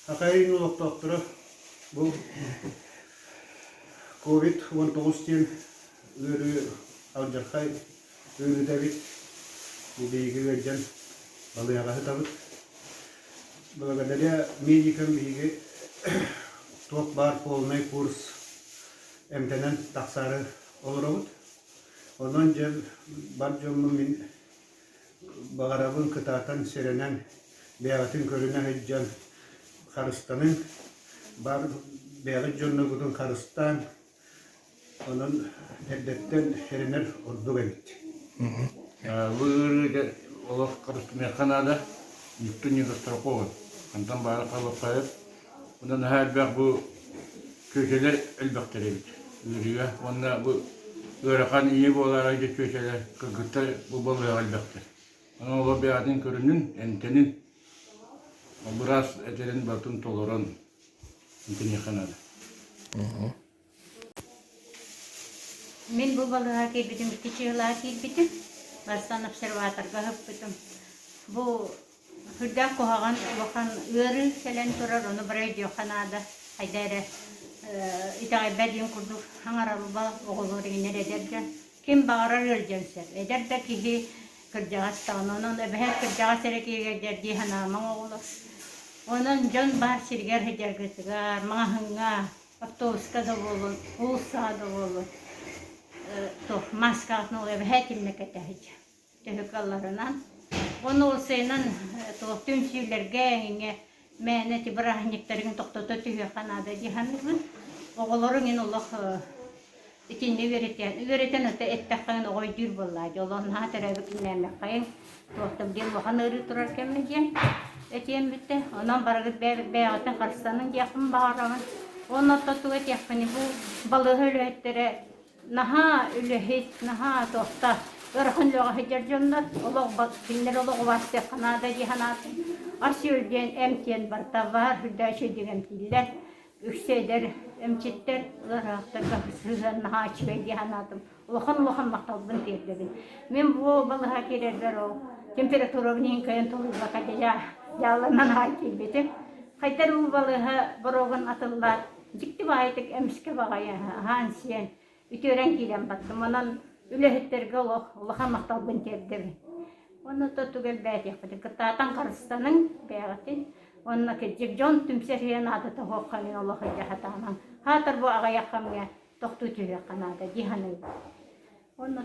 Хахайын олохтоохторо бу ковид 19 диэн ыарыы алдьархай ыарыыта эбит. Бу биһиги ыалдьан балыыһаҕа сытабыт. Благодаря медикам биһиги туох баар полный курс эмтэнэн тахсаары олоробут. Онон дьэ бар дьоммун мин Баҕарабын кытаатан сэрэнэн, бэйэҕитин көрүнэ сылдьан харыстаныҥ, баар бэйэҕит дьонноргутун харыстааҥ, онон эрдэттэн сэрэнэр ордук эбит. Бу ыарыы олох харыстыныахха наада, никто не застрахован. Хантан баара халыппайыт. Онон наһаа элбэх бу чүөчэлэр элбэхтэр эбит ыарыыга уонна бу ыарахан ийэ буолаарай дьэ чүөчэлэр кыргыттар бу балыыһаҕа элбэхтэр. Онон олор бэйэҕитин көрүнүн, эмтэнин, быраас этэрин барытын толорон эмтэниэххэ наада. Мин бу балыыһаҕа киирбитим икки чыһылаах киирбитим. Бастаан обсерваторга ыһыппытым. Бу Сүрдээх куһаҕан улахан ыарыы кэлэн турар, ону бары өйдүөххэ наада. Хайда эрэ итэҕэйбэт диэн курдук саҥаралла оҕолор иҥнэр эдэр дьон. Ким баҕарар ыалдьыан сөп. Эдэр да киһи кырдьаҕас даҕаны. Онон эбэһээт кырдьаҕас эрэ киһи ыалдьар дии санаамаҥ оҕолор. Онон дьон баар сиригэр сылдьаргытыгар, маҕаһыыҥҥа, автобуска да буоллун, уулуссаҕа да буоллун, туох мааскаҕытын ол эбэһээт иннэ кэтэ сылдьыҥ. Төһө кыалларынан. Уонна уопсайынан туох түмсүүлэргэ эҥиҥэ мээнэ ити бырааһынньыктарын тохтото түһүөххэ наада дии саныыбын. Оҕолоруҥ ин олох итиннэ үөрэтэн, үөрэтэн ото эттэххин оҕо өйдүүр буоллаа дьэ олох наһаа төрөөбүт күннээмэххэйиҥ туох да диэн улахан ыарыы турар кэмэ диэн этиэм бүттэ. Онон барыгыт бэйэбит бэйэҕитин харыстаныҥ диэхпин баҕарабын. Уонна оттон тугу этиэхпиний бу балыыһа үлэһиттэрэ Наһаа үлэһит, наһаа туохта ыарахан үлэҕэ сылдьар дьоннор олох кинилэр олох убаастыахха наада дии санаатым. Ас-үөл диэн эмтиэн барыта баар, үрдээ үчүгэйдик эмтииллэр. Үксэ эдэр эмчиттэр ыарахаттарга сыһыан наһаа үчүгэй дии санаатым. Улахан-улахан махталбын тиэрдэбин. Мин бу балыһа киирэрбэр ол температурабын иһин кыайан тулуйбакка дьаалланан аҕай киирбитим. Хайдар уу балыһа боруогун атыллаат Дьикти баҕайытык эмискэ баҕайы аһаан-сиэн, үтүөрэн киирэн бардым. Онон үлэһиттэргэ олох улахан махталбын тиэрдэбин. Уонна то тугу элбээтиэхпитин кытаатан харыстаныҥ бэйэҕитин. Уонна кырдьык дьон түмсэр иһэ наадата суохха мин олох илдьэ сатаамаҥ. Хаатар бу аҕыйах кэмҥэ тохтуу түһүөххэ наада дии саныыбын. Уонна.